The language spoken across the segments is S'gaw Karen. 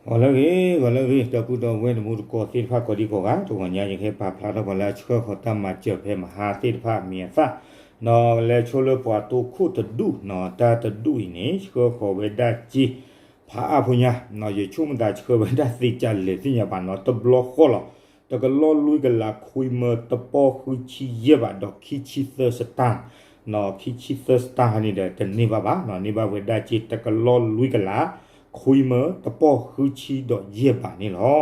ဂီၤလၢအဂ့ၤ ဂီၤလၢအဂ့ၤ ဒီပုၢ်ဒီဝဲၢ်တံၤသကိးသ့ၣ်တဖၣ်ကိးဒံကိးဂၤ တဂီၤညါယကဟဲပာ်ဖျါထီၣ်ပှၤလၢအဆှၢဃီၤတၢ်မၤစၢၤဖဲမဟါသ့ၣ်တဖၣ်အမဲာ်အသၣ် ဒီးလဲၤဆိလၢပှၤတိခိၣ်တဒူၣ်နီၤ တၢ်တဒူၣ်အံၤန့ၣ် ဆှၢဃီၤဝဲဒၣ်စ့ ဖးအါဖိညါ ယဆိကမိၣ်သးဆှၢဝဲဒၣ်သ့ၣ်ကၢ်လဲၣ်သ့ၣ်ညါဘၣ်နီၤ တဘျီဃီလီၤ တကလီၢ်လွံၢ်ကလးခွံမၢတပီၢ်ဃုဆံယဲၢ်ဘးဒီးခံဆံသၢစတၢၣ် ခံဆံသၢစတၢၣ်န့ၣ်ဒီးတန့ၢ်ဘၣ်ဘၣ် န့ၢ်ဘၣ်ဝဲဒၣ်စ့တကလီၢ်လွံၢ်ကလး ခွံမၢတပီၢ်ဃုဆံဒီးယဲၢ်ဘးန့ၣ်လီၤ.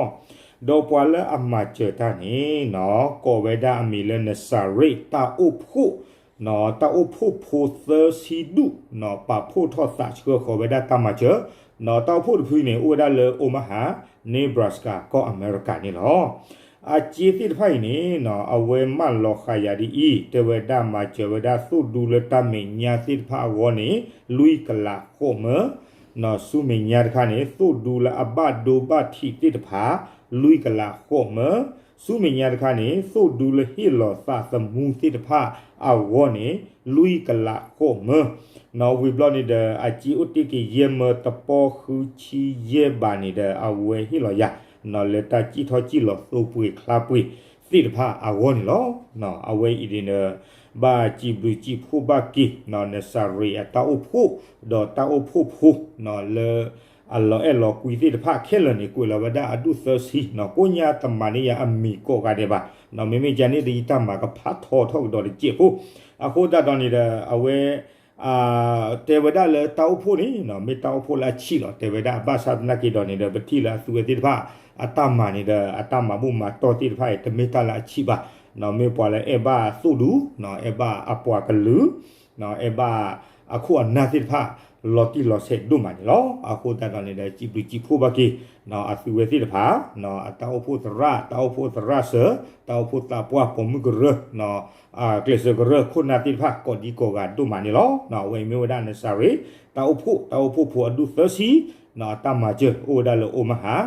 ဒီးပှၤလၢအမၤစၢၤတၢ်န့ၣ်နီၤ ကိးဝဲဒၣ်အမံၤလၢနစၤရ့းတၢ်အိၣ်ဖှိၣ် တၢ်အိၣ်ဖှိၣ်ဖိသၢဆံဒူၣ်နီၤ ပာ်ဖှိၣ်ထီၣ်သးဆှၢဃီၤဝဲဒၣ်တၢ်မၤစၢၤ နီၤ တၢ်အိၣ်ဖှိၣ်တဖုန့ၣ် အိၣ်ဝဲဒၣ်လၢ Omaha Nebraska ကီၢ်အမဲရကၤန့ၣ်လီၤ. အစ့သ့ၣ်တဖၣ်အံၤန့ၣ်နီၤ အဝဲမၢလီၤဃာ်ယၤဒ်အံၤ တဲဝဲဒၣ်မၤစၢၤဝဲဒၣ်သိၣ်ဒူလၢတၢ်မဲာ်ညါသ့ၣ်တဖၣ်အဂီၢ်န့ၣ် လွံၢ်ကလးဃိးမၢ နီၤ ဆူမဲာ်ညါတခါန့ၣ် သိၣ်ဒူလၢအဘၣ်ဒိဘၣ်ထံးသ့ၣ်တဖၣ် လွံၢ်ကလးဃိးမၢ ဆူမဲာ်ညါတခါန့ၣ် သိၣ်ဒူလၢဟ့ၣ်လီၤသးသမူသ့ၣ်တဖၣ်အဂီၢ်န့ၣ် လွံၢ်ကလးဃိးမၢ နီၤ ဝံၤဘျီန့ၣ်ဒီး အစ့အိၣ်တ့ၢ်က့ၤယဲၢ်မၢတပီၢ်ဃုဆံယဲၢ်ဘးန့ၣ်ဒီး အဝဲဟ့ၣ်လီၤယၤ နီၤ လၢတၢ်စံၣ်ထီၣ်စံၣ်လီၤသိပှ့ၤချါပှ့ၤသ့ၣ်တဖၣ်အဂီၢ်န့ၣ်လီၤ. အဝဲအံၤန့ၣ်ဒီး ဘၣ်စံးဘျုးစံးဖှိၣ်ဘၣ်က့ၤ နီၤ နစၤရ့းအတၢ်အိၣ်ဖှိၣ် ဒီးတၢ်အိၣ်ဖှိၣ်ဖိ နီၤ လၢ အလီၤအဲၣ်လီၤကွံသ့ၣ်တဖၣ်ခဲလၢာ်န့ၣ် ကွဲးလီၤဝဲဒၣ်အဒူၣ်သၢဆံ နီၤ ကိးညါတမၤန့ၢ်ယၤအမံၤကိးဂၤဒဲးဘၣ် နီၤ မ့မ့ၢ်ကန့ၣ်ဒ်တၢ်မၤကဖးထီထီၣ်ကဒီးတစဲးဖိ အဃိသတးဒီးန့ၣ်ဒီး အဝဲ တဲဝဲဒၣ်လၢတၢ်အိၣ်ဖှိၣ်န့ၣ်နီၤ မ့ၢ်တၢ်အိၣ်ဖှိၣ်လၢအဆံးလီၤ တဲဝဲဒၣ် ဘၣ်ဆၣ်သနာ်က့ဒီးန့ၣ်ဒီး ပထံၣ်လၢအသုဝဲသ့ၣ်တဖၣ် အတၢ်မၤန့ၣ်ဒီး အတၢ်မၤဘူၣ်မၤတီၢ်သ့ၣ်တဖၣ်အံၤ တမ့ၢ်တၢ်လၢအဆံးဘၣ် နီၤ မ့ၢ်ပှၤလၢအဲၣ်ဘၣ်သိၣ်ဒူ နီၤ အဲၣ်ဘၣ်အပှၤကလုာ် နီၤ အဲၣ်ဘၣ်အခိၣ်အနၢ်သ့ၣ်တဖၣ် လီၤတံၢ်လီၤဆဲးဒိၣ်မးန့ၣ်လီၤ. အဃိသတးဒီးန့ၣ်ဒီး စံးဘျုးစံးဖှိၣ်ဘၣ်က့ၤ နီၤ အသုဝဲသ့ၣ်တဖၣ် နီၤ အတၢ်အိၣ်ဖှိၣ်သရၣ် တၢ်အိၣ်ဖှိၣ်သရၣ်စၢၤ တၢ်အိၣ်ဖှိၣ်သးပှၢ်ပိာ်မုၣ်ကရၢ နီၤ ကျဲးစၢးကရၢခိၣ်နၢ်သ့ၣ်တဖၣ် ကိးဒံကိးဂၤဒိၣ်မးန့ၣ်လီၤ. နီၤ အဝဲအံၤမ့ၢ်ဝဲဒၣ်နစၤရ့း တၢ်အိၣ်ဖှိၣ် တၢ်အိၣ်ဖှိၣ်ဖိအဒူၣ်သၢဆံ နီၤ အတၢ်မၤစၢၤ အိၣ်ဝဲဒၣ်လၢ Omaha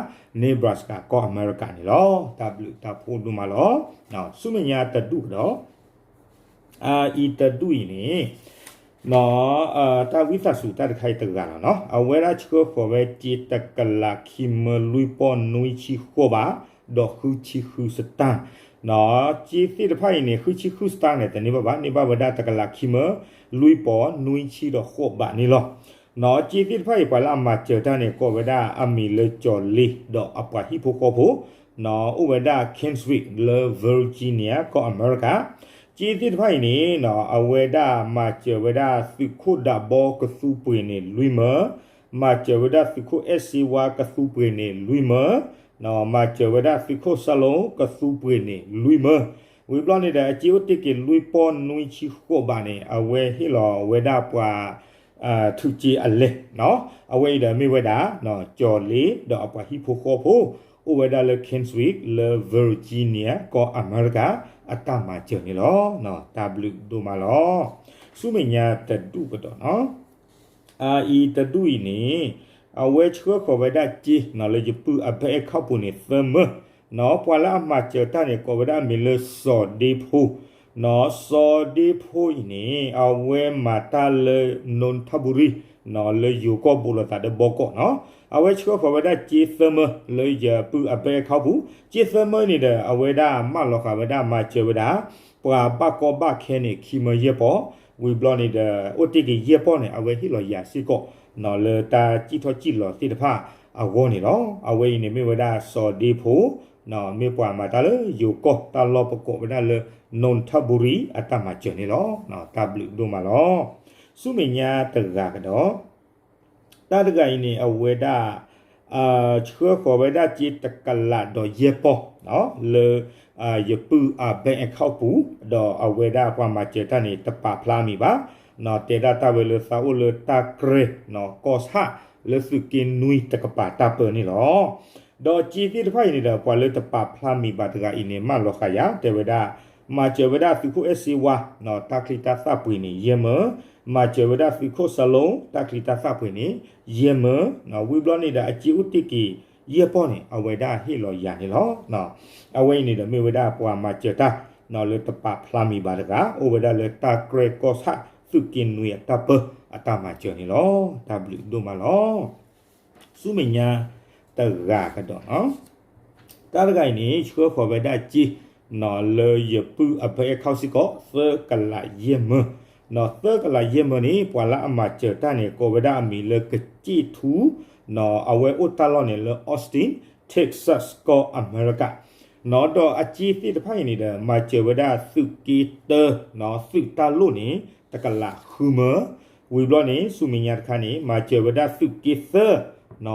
Nebraska ကီၢ်အမဲရကၤန့ၣ်လီၤ. တၢ်ဘျုးတၢ်ဖှိၣ်ဒိၣ်မးလီၤ. ဆူမဲာ်ညါတဒူၣ်ကဒီး အအံၤတဒူၣ်အံၤန့ၣ် နီၤ တၢ်ဝံသးစူၤတၢ်တခါအံၤတဂၤလီၤနီၤ အဝဲဒၣ်ဆှၢဃီၤဝဲစ့တကလးခံမၢလွံၢ်ပီၢ်နွံဆံဃိးဘး ဒီးဃုဆံဃုစတၢၣ် နီၤ စ့သ့ၣ်တဖၣ်အံၤန့ၣ် ဃုဆံဃုစတၢၣ်န့ၣ် တန့ၢ်ဘၣ်ဘၣ် န့ၢ်ဘၣ်ဝဲဒၣ်တကလးခံမၢ လွံၢ်ပီၢ်နွံဆံဒီးဃိးဘးန့ၣ်လီၤ. နီၤ စ့သ့ၣ်တဖၣ်အံၤ ပှၤလၢအမၤစၢၤတၢ်န့ၣ် ကိးဝဲဒၣ်အမံၤလၢကၠီၤလ့ ဒီးအပှၤဟံၣ်ဖိဃီဖိ နီၤ အိၣ်ဝဲဒၣ် Keswick လၢ Virginia ကီၢ်အမဲရကၤ စ့သ့ၣ်တဖၣ်အံၤန့ၣ် နီၤ အဝဲဒၣ်မၤစၢၤဝဲဒၣ်သုးခိၣ်ဒးဘီကသူပှ့ၤန့ၣ်လွံၢ်မၢ မၤစၢၤဝဲဒၣ်သုးခိၣ်အဲၣ်စ့ဝါကသူပှ့ၤန့ၣ်လွံၢ်မၢ နီၤ မၤစၢၤဝဲဒၣ်သုးခိၣ်စၢလိကသူပှ့ၤန့ၣ်လွံၢ်မၢ ဝံၤဘျီန့ၣ်ဒီး အစ့အိၣ်တ့ၢ်က့ၤလွံၢ်ပီၢ်နွံဆံဃိးဘးန့ၣ် အဝဲဟ့ၣ်လီၤဝဲဒၣ်ပှၤ ထုးက့အလဲၢ် နီၤ အဝဲအံၤဒီးမ့ၢ်ဝဲဒၣ် ကၠီၤလ့ ဒီးအပှၤဟံၣ်ဖိဃီဖိ အိၣ်ဝဲဒၣ်လၢ Keswick လၢ Virginia ကီၢ်အမဲရကၤ အတၢ်မၤစၢၤန့ၣ်လီၤ. တၢ်ဘျုးဒိၣ်မးလီၤ. ဆူမဲာ်ညါတဒူၣ်ကဒီးနီၤ အအံၤတဒူၣ်အံၤန့ၣ် အဝဲဆှၢဃီၤဝဲဒၣ်စ့ နီၤ လၢယပုၢ်အ bank account ပူၤန့ၣ် သၢမၢ နီၤ ပှၤလၢအမၤစၢၤတၢ်န့ၣ် ကိးဝဲဒၣ်အမံၤလၢစီၤဒ့ဖိ နီၤ စီၤဒ့ဖိအံၤန့ၣ် အဝဲမၤတၢ်လၢ Nonthaburi နီၤ လၢယိၤကီၢ်ဘူးလိာ်သးဒီးဘီကီးနီၤ အဝဲဆှၢဃီၤဝဲဒၣ်စ့သၢမၢ လၢယပုၢ်အ bank account ပူၤ စ့သၢမၢန့ၣ်ဒီး အဝဲဒၣ်မၢလီၤဃာ်ဝဲဒၣ်မၤစၢၤဝဲဒၣ် ပှၤဘၣ်ကီဘၣ်ခဲန့ၣ် ခံမၢယဲၢ်ပီၢ် ဝံၤဘျီန့ၣ်ဒီး အိၣ်တ့ၢ်က့ၤယဲၢ်ပီၢ်န့ၣ် အဝဲဟ့ၣ်လီၤယၤစ့ၢ်ကီး နီၤ လၢတၢ်စံၣ်ထီၣ်စံၣ်လီၤသ့ၣ်တဖၣ်အဂီၢ်န့ၣ်လီၤ. အဝဲအံၤန့ၣ်မ့ၢ်ဝဲဒၣ်စီၤဒ့ဖိ နီၤ မ့ၢ်ပှၤမၤတၢ်လၢယိၤကီၢ် တၢ်လီၢ်ပကိးဝဲဒၣ်လၢ Nonthaburi အတၢ်မၤစၢၤန့ၣ်လီၤ. တၢ်ဘျုးဒိၣ်မးလီၤ. ဆူမဲာ်ညါတဂၤကဒီး တၢ်တဂၤအံၤန့ၣ် အဝဲဒၣ် ဆှၢဃီၤဝဲဒၣ်စ့တကလးဒီးယဲၢ်ပီၢ် လၢ ယပုၢ်အ bank account ပူၤ ဒီးအဝဲဒၣ်ပှၤမၤစၢၤတၢ်န့ၣ် တပာ်ဖျါအမံၤဘၣ် နီၤ တဲဒၣ်တၢ်ဝဲလၢသးအိၣ်လၢတၢ်ကြဲ နီၤ ကီၢ်ဆၣ် လၢသုးက့နွံတကပၤတၢ်ပၢန့ၣ်လီၤ. ဒီးစ့သ့ၣ်တဖၣ်အံၤန့ၣ်ဒီး ပှၤလၢတပာ်ဖျါမံၤဘၣ်တဂၤအံၤန့ၣ် မၢလီၤဃာ်ယၤ တဲဝဲဒၣ် မၤစၢၤဝဲဒၣ်သုးခိၣ်အဲၣ်စ့ဝါ နီၤ တၢ်ချံတၢ်သၣ်ပှ့ၤန့ၣ် ယဲၢ်မၢ မၤစၢၤဝဲဒၣ်သုးခိၣ်စၢလိ တၢ်ချံတၢ်သၣ်ပှ့ၤန့ၣ် ယဲၢ်မၢ နီၤ ဝံၤဘျီန့ၣ်ဒီး အစ့အိၣ်တ့ၢ်က့ၤ ယဲၢ်ပီၢ်န့ၣ် အဝဲဒၣ်ဟ့ၣ်လီၤယၤန့ၣ်လီၤ. အဝဲအံၤန့ၣ်ဒီးမ့ၢ်ဝဲဒၣ်ပှၤမၤစၢၤတၢ် နီၤ လၢတပာ်ဖျါမံၤဘၣ်တဂၤ အိၣ်ဝဲဒၣ်လၢတၢ်ကြဲကီၢ်ဆၣ် သုးက့နွံအတၢ်ပၢ အတၢ်မၤစၢၤန့ၣ်လီၤ. တၢ်ဘျုးဒိၣ်မးလီၤ. ဆူမဲာ်ညါ တဂၤကဒီး တၢ်တဂၤအံၤန့ၣ် ဆှၢဃီၤဝဲဒၣ်စ့ လၢယပုၢ်အဘၢအဲၣ်ခီၣ်စ့ၢ်ကီး သၢကလးယဲၢ်မၢ, ဒီးသၢကလးယဲၢ်မၢန့ၣ် ပှၤလၢအမၤစၢၤတၢ်န့ၣ် ကိးဝဲဒၣ်အမံၤလၢကစ့ၣ်ထူ, အဝဲအိၣ်တၢ်လီၢ်န့ၣ်လၢ Austin Texas ကီၢ်အမဲရကၤ, ဒီးအစ့သ့ၣ်တဖၣ်အံၤန့ၣ်ဒီး မၤစၢၤဝဲဒၣ်သုးက့တၢ သုးတၢ်လိၣ်န့ၣ် တကလးဃုမၢ, ဝံၤဘျီန့ၣ် ဆူမဲာ်ညါတခါန့ၣ် မၤစၢၤဝဲဒၣ်သုးက့သၢ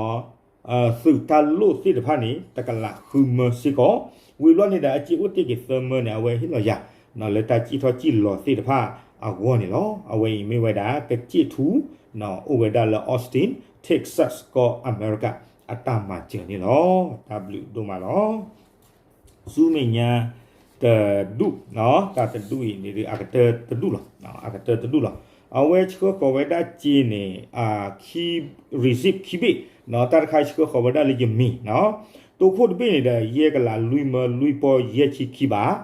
သုးတၢ်လိၣ်သ့ၣ်တဖၣ်န့ၣ် တကလးဃုမၢစ့ၢ်ကီး, ဝံၤဘျီန့ၣ်ဒီး အစ့အိၣ်တ့ၢ်က့ၤသၢမၢန့ၣ် အဝဲဟ့ၣ်လီၤယၤ လၢတၢ်စံၣ်ထီၣ်စံၣ်လီၤသ့ၣ်တဖၣ်အဂီၢ်န့ၣ်လီၤ. အဝဲအံၤမ့ၢ်ဝဲဒၣ် ကစ့ၣ်ထူ အိၣ်ဝဲဒၣ်လၢ Austin Texas ကီၢ်အမဲရကၤ အတၢ်မၤစၢၤန့ၣ်လီၤ. တၢ်ဘျုးဒိၣ်မးလီၤ. ဆူမဲာ်ညါ တဒူၣ်, တၢ်တဒူၣ်အံၤန့ၣ် အကတၢၢ်တဒူၣ်လီၤ, အကတၢၢ်တဒူၣ်လီၤ. အဝဲဆှၢဃီၤဝဲဒၣ်စ့န့ၣ် receipt ခံဘ့ၣ်, တၢ်တခါဆှၢဃီၤဝဲဒၣ်လၢယမံၤ, တိခိၣ်တဘ့ၣ်န့ၣ်ဒီး ယဲၢ်ကလးလွံၢ်မၢလွံၢ်ပီၢ်ယဲၢ်ဆံခံဘး,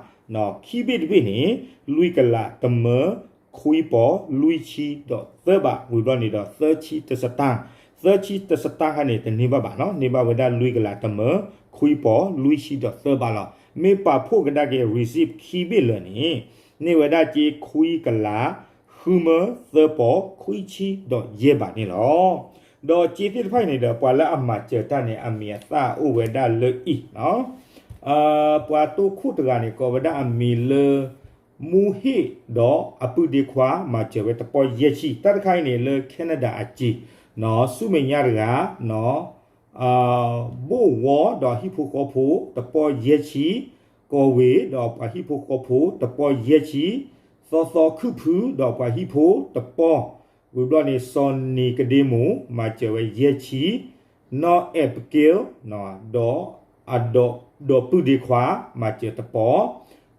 ခံဘ့ၣ်တဘ့ၣ်န့ၣ် လွံၢ်ကလးတမၢ ခွံပီၢ်လွံၢ်ဆံဒီးသၢဘး, ဝံၤဘျီန့ၣ်ဒီး သၢဆံတစတၢၢ်, သၢဆံတစတၢၢ်ခါန့ၣ် တန့ၢ်ဘၣ်ဘၣ်နီၤ, န့ၢ်ဘၣ်ဝဲဒၣ်လွံၢ်ကလးတမၢ ခွံပီၢ်လွံၢ်ဆံဒီးသၢဘးလီၤ. မ့ၢ်ပာ်ဖှိၣ်ကဒါက့ၤ receipt ခံဘ့ၣ်လၢာ်န့ၣ် န့ၢ်ဝဲဒၣ်စ့ခွံကလး ဃုမၢ သၢပီၢ် ခွံဆံဒီးယဲၢ်ဘးန့ၣ်လီၤ. ဒီးစ့သ့ၣ်တဖၣ်အံၤန့ၣ်ဒီး ပှၤလၢအမၤစၢၤတၢ်န့ၣ် အမံၤအသၣ်အိၣ်ဝဲဒၣ်လၢအံၤ, ပှၤတိခိၣ်တဂၤန့ၣ် ကိးဝဲဒၣ်အမံၤလၢ မူဟ့ၣ် ဒီးအပုၢ်ဒ့ခွါ မၤစၢၤဝဲတပီၢ်ယဲၢ်ဆံ, တၢ်တခါအံၤန့ၣ် လၢ Canada အစ့ၤ, ဆူမဲာ်ညါတဂၤ ဘိၣ်ဝီ ဒီးဟံၣ်ဖိဃီဖိ တပီၢ်ယဲၢ်ဆံ, ကီၢ်ဝ့ၤ ဒီးပှၤဟံၣ်ဖိဃီဖိ တပီၢ်ယဲၢ်ဆံ, သီသီခုၣ်ဖု ဒီးပှၤဟံၣ်ဖိတပီၢ်, ဝံၤဘျီန့ၣ် စီၤနံၤကဒ့မူး မၤစၢၤဝဲယဲၢ်ဆံ, နီၢ်အဲးပက့လ် ဒီး ဒီးပုၢ်ဒ့ခွါ မၤစၢၤတပီၢ်,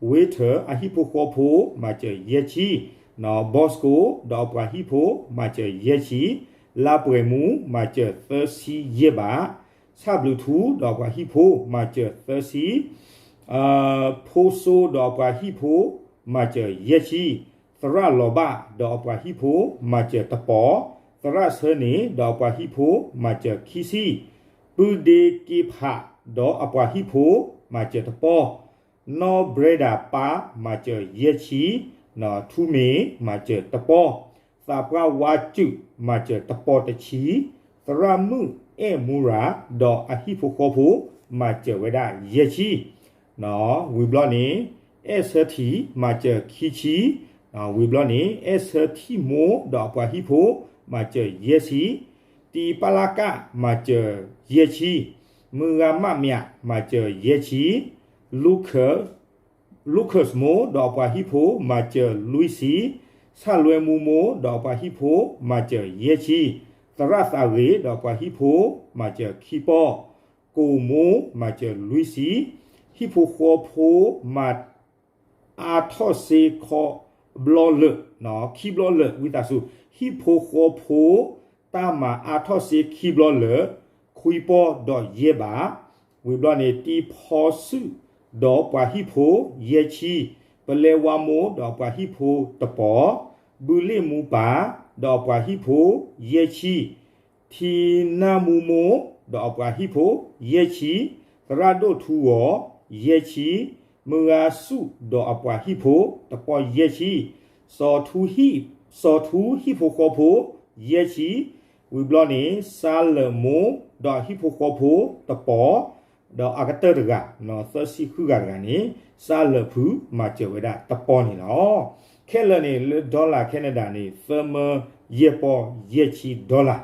ဝ့ထၢၣ် အဟံၣ်ဖိဃီဖိ မၤစၢၤယဲၢ်ဆံ, ဘီစကိ ဒီးအပှၤဟံၣ်ဖိ မၤစၢၤယဲၢ်ဆံ, လါပှဲၤမူ မၤစၢၤသၢဆံယဲၢ်ဘး, ဆၣ်ဘျုးထူ ဒီးအပှၤဟံၣ်ဖိ မၤစၢၤသၢဆံ, ဖိစိ ဒီးအပှၤဟံၣ်ဖိ မၤစၢၤယဲၢ်ဆံ, သရၣ်လီၤဘၣ် ဒီးအပှၤဟံၣ်ဖိ မၤစၢၤတပီၢ်, သရၣ်ဆၢန့ၣ် ဒီးအပှၤဟံၣ်ဖိ မၤစၢၤခံဆံ, ပုၢ်ဒ့က့ဖး ဒီးအပှၤဟံၣ်ဖိ မၤစၢၤတပီၢ်, နီၢ်ဘြဲဒၤပၢ် မၤစၢၤယဲၢ်ဆံ, ထူမ့ၤ မၤစၢၤတပီၢ်, သးပှၢ်ဝါစုာ် မၤစၢၤတပီၢ်တဆံ, သရၣ်မုၣ်အဲၣ်မူရၤ ဒီးအဟံၣ်ဖိဃီဖိ မၤစၢၤဝဲဒၣ်ယဲၢ်ဆံ, ဝံၤဘျီန့ၣ် အဲၣ်ဆၢထံၣ် မၤစၢၤခံဆံ, ဝံၤဘျီန့ၣ် အဲၣ်ဆၢထံၣ်မိၢ် ဒီးအပှၤဟံၣ်ဖိ မၤစၢၤယဲၢ်ဆံ, တံၤပၢ်လၢ်ကၣ် မၤစၢၤယဲၢ်ဆံ, မုၢ်ဂၤမးမၠး မၤစၢၤယဲၢ်ဆံ, လူခၢၣ် လူခၢၣ်မိၢ် ဒီးအပှၤဟံၣ်ဖိ မၤစၢၤလွံၢ်ဆံ, ဆၣ်လွဲမူမိၢ် ဒီးအပှၤဟံၣ်ဖိ မၤစၢၤယဲၢ်ဆံ, သရၣ်သးဂ့ၤ ဒီးအပှၤဟံၣ်ဖိ မၤစၢၤခံပီၢ်, ကိၣ်မိၢ် မၤစၢၤလွံၢ်ဆံ, ဟံၣ်ဖိဃီဖိ မၤ အါထီၣ်စ့ခီဘျီလၢာ်, ခံဘျီလၢာ် ဝံသးစူၤ, ဟံၣ်ဖိဃီဖိ တၢ်မၤအါထီၣ်စ့ခံဘျီလၢာ်, ခွံပီၢ်ဒီးယဲၢ်ဘး, ဝံၤဘျီန့ၣ် တံၤဖီစုာ် ဒီးပှၤဟံၣ်ဖိ ယဲၢ်ဆံ, ပလဲဝါမိၢ် ဒီးပှၤဟံၣ်ဖိတပီၢ်, ဘုလ့ၣ်မူပၢ် ဒီးပှၤဟံၣ်ဖိ ယဲၢ်ဆံ, ထံနၢ်မူမိၢ် ဒီးအပှၤဟံၣ်ဖိ ယဲၢ်ဆံ, သရၣ်ဒိၣ်ထူဂီၤ ယဲၢ်ဆံ, မုၢ်ဂၤဆူၣ် ဒီးအပှၤဟံၣ်ဖိ တပီၢ်ယဲၢ်ဆံ, စီၤထူဟံၣ်, စီၤထူဟံၣ်ဖိဃီဖိ ယဲၢ်ဆံ, ဝံၤဘျီန့ၣ် စါလၢာ်မိၢ် ဒီးအဟံၣ်ဖိဃီဖိတပီၢ်, ဒီးအကတၢၢ်တဂၤ သၢဆံဃုဂၤတဂၤန့ၣ် စါလၢာ်ဖု မၤစၢၤဝဲဒၣ်တပီၢ်န့ၣ်လီၤ. ခဲလၢာ်န့ၣ် လၢ dollar Canada န့ၣ် သၢမၢယဲၢ်ပီၢ်ယဲၢ်ဆံ dollar,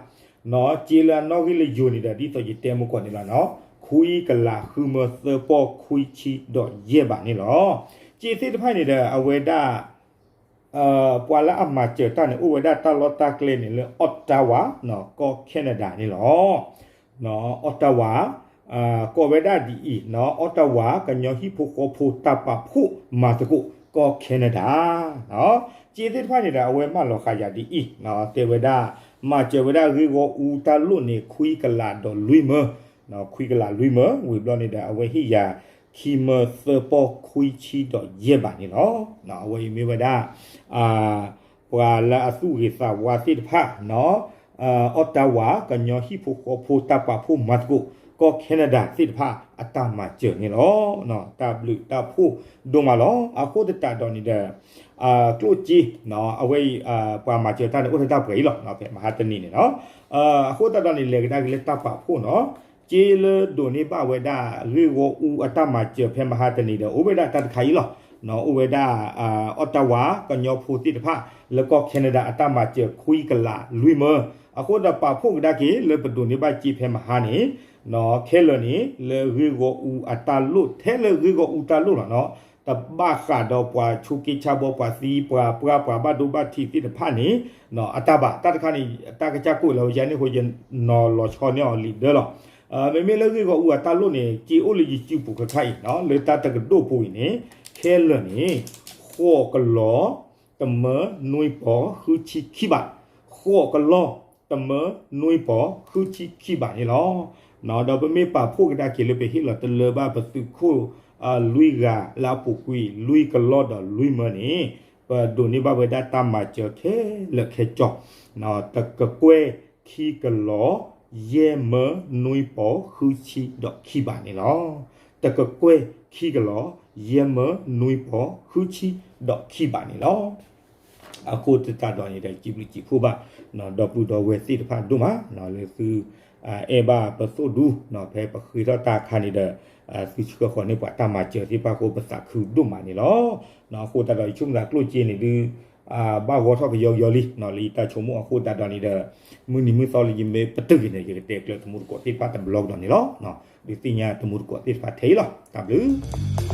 စ့လၢအနီၣ်ဂံၢ်လၢယိၤန့ၣ်ဒီး ဒ်သိးယတဲမုၢ်ကီၢ်န့ၣ်လီၤနီၤ, ခွံကလးဃုမၢသၢပီၢ်ခွံဆံဒီးယဲၢ်ဘးန့ၣ်လီၤ. စ့သ့ၣ်တဖၣ်န့ၣ်ဒီး အဝဲဒၣ် ပှၤလၢအမၤစၢၤတၢ်န့ၣ် အိၣ်ဝဲဒၣ်တၢ်လီၢ်တၢ်ကျဲန့ၣ်လၢ Ottawa ကီၢ် Canada န့ၣ်လီၤ. Ottawa ကိးဝဲဒၣ်ဒ်အံၤ, Ottawa ကညီဟံၣ်ဖိဃီဖိတၢ်ပာ်ဖှိၣ်မၤသကိး ကီၢ် Canada, စ့သ့ၣ်တဖၣ်န့ၣ်ဒီး အဝဲမၢလီၤဃာ်ယၤဒ်အံၤ, တဲဝဲဒၣ် မၤစၢၤဝဲဒၣ်ဂ့ၢ်ဂီၢ်အူတၢ်လိၣ်န့ၣ် ခွံကလးဒီးလွံၢ်မၢ, ခွံကလးလွံၢ်မၢ, ဝံၤဘျီန့ၣ်ဒီး အဝဲဟ့ၣ်ယၤခံမၢသၢပီၢ်ခွံဆံဒီးယဲၢ်ဘးန့ၣ်လီၤ. အဝဲအံၤမ့ၢ်ဝဲဒၣ် ပှၤလၢအသူၣ်ဂ့ၤသးဝါသ့ၣ်တဖၣ် Ottawa ကညီဟံၣ်ဖိဃီဖိတၢ်ပာ်ဖှိၣ်မၤသကိး ကီၢ် Canada သ့ၣ်တဖၣ်အတၢ်မၤစၢၤန့ၣ်လီၤ. တၢ်ဘျုးတၢ်ဖှိၣ်ဒိၣ်မးလီၤ. အဃိသတးဒီးန့ၣ်ဒီး ကျိၣ်စ့ အဝဲအံၤ ပှၤမၤစၢၤတၢ်န့ၣ် အိၣ်ထဲတၢ်ပှဲၤအံၤလီၤ ဖဲမဟါတနံၤန့ၣ်လီၤ. အဃိသတးဒီးန့ၣ် လဲၤကဒါက့ၤလၢတၢ်ပာ်ဖှိၣ်နီၤ စ့လၢဒိးန့ၢ်ဘၣ်ဝဲဒၣ် ဂ့ၢ်ဂီၢ်အူအတၢ်မၤစၢၤဖဲမဟါတနံၤဒီး အိၣ်ဝဲဒၣ်တၢ်တခါအံၤလီၤ. အိၣ်ဝဲဒၣ် Ottawa ကညီဖိသ့ၣ်တဖၣ် လၢကီၢ် Canada အတၢ်မၤစၢၤခွံကလးလွံၢ်မၢ, အဃိဒီးပာ်ဖှိၣ်ကဒါက့ၤလၢပဒိးန့ၢ်ဘၣ်စ့ဖဲမဟါန့ၣ် ခဲလၢာ်န့ၣ် လၢဂ့ၢ်ဂီၢ်အူအတၢ်လိၣ် ထဲလၢဂ့ၢ်ဂီၢ်အူတၢ်လိၣ်လီၤနီၤ. တဘၣ်ဃးဒီးပှၤဆိးက့ဆါဘီ ပှၤသံ ပှၤပှၢ် ပှၤဘၣ်ဒိဘၣ်ထံးသ့ၣ်တဖၣ်န့ၣ် အတၢ်ဘၣ် တၢ်တခါန့ၣ် တၢ်ကစၢ်ကိးလၢယၤန့ၣ်အဃိ ယနီၤလီၤဆီန့ၢ်အီၤလံာ်ဒၢလီၤ. မ့မ့ၢ်လၢဂ့ၢ်ဂီၢ်အူအတၢ်လိၣ်န့ၣ် စ့အိၣ်လၢယစုပူၤခဲခါအံၤ လၢတၢ်တကဒိၣ်ပူၤအံၤန့ၣ် ခဲလၢာ်န့ၣ် ဃိးကလီၤ တမၢနွံပီၤဃုဆံခံဘး, ဃိးကလီၤ တမၢနွံပီၤဃုဆံခံဘးန့ၣ်လီၤ. ဒီးပမ့ၢ်ပာ်ဖှိၣ်ကဒါက့ၤလၢပဟ့ၣ်လီၤတလၢဘၣ်ပသုးခိၣ် လွံၢ်ဂၤလၢအပူၤကွံာ် လွံၢ်ကလီၤဒီးလွံၢ်မၢန့ၣ် ပဒိးန့ၢ်ဘၣ်ဝဲဒၣ်တၢ်မၤစၢၤခဲလၢာ်ခဲဆ့ တကကွဲၢ်ခံကလီၤ ယဲၢ်မၢနွံပီၤဃုဆံဒီးခံဘးန့ၣ်လီၤ. တကကွဲၢ်ခံကလီၤ ယဲၢ်မၢနွံပီၤဃုဆံဒီးခံဘးန့ၣ်လီၤ. အဃိသတးဒီးန့ၣ်ဒီး စံးဘျုးစံးဖှိၣ်ဘၣ် ဒီပုၢ်ဒီဝဲၢ်သ့ၣ်တဖၣ်ဒိၣ်မး လၢသု အဲၣ်ဘၣ်ပသိၣ်ဒူ ဖဲပဃ့ထီၣ်တၢ်အခါန့ၣ်ဒီး သုဆှၢဃီၤန့ၢ်ပှၤတၢ်မၤစၢၤသ့ၣ်တဖၣ်အဃိ ပသးခုဒိၣ်မးန့ၣ်လီၤ. အဃိသတးဒီး ယဆိကမိၣ်သးကျိၣ်စ့န့ၣ်ဒုး ဘၣ်ဂီၤထီၣ်ပယီၤပယီၤလံ လၢယတၢ်ဆိကမိၣ်အဃိသတးဒီးန့ၣ်ဒီး မုၢ်နံၤမုၢ်သီလၢယမ့ၢ်ပတုာ်က့ၤန့ၣ် ယကတဲကျၢၤတမူတကိးသ့ၣ်တဖၣ်တဘျီကဒီးန့ၣ်လီၤ. ဒုးသ့ၣ်ညါတမူတကိးသ့ၣ်တဖၣ်ထဲအံၤလီၤ. တၢ်ဘျုး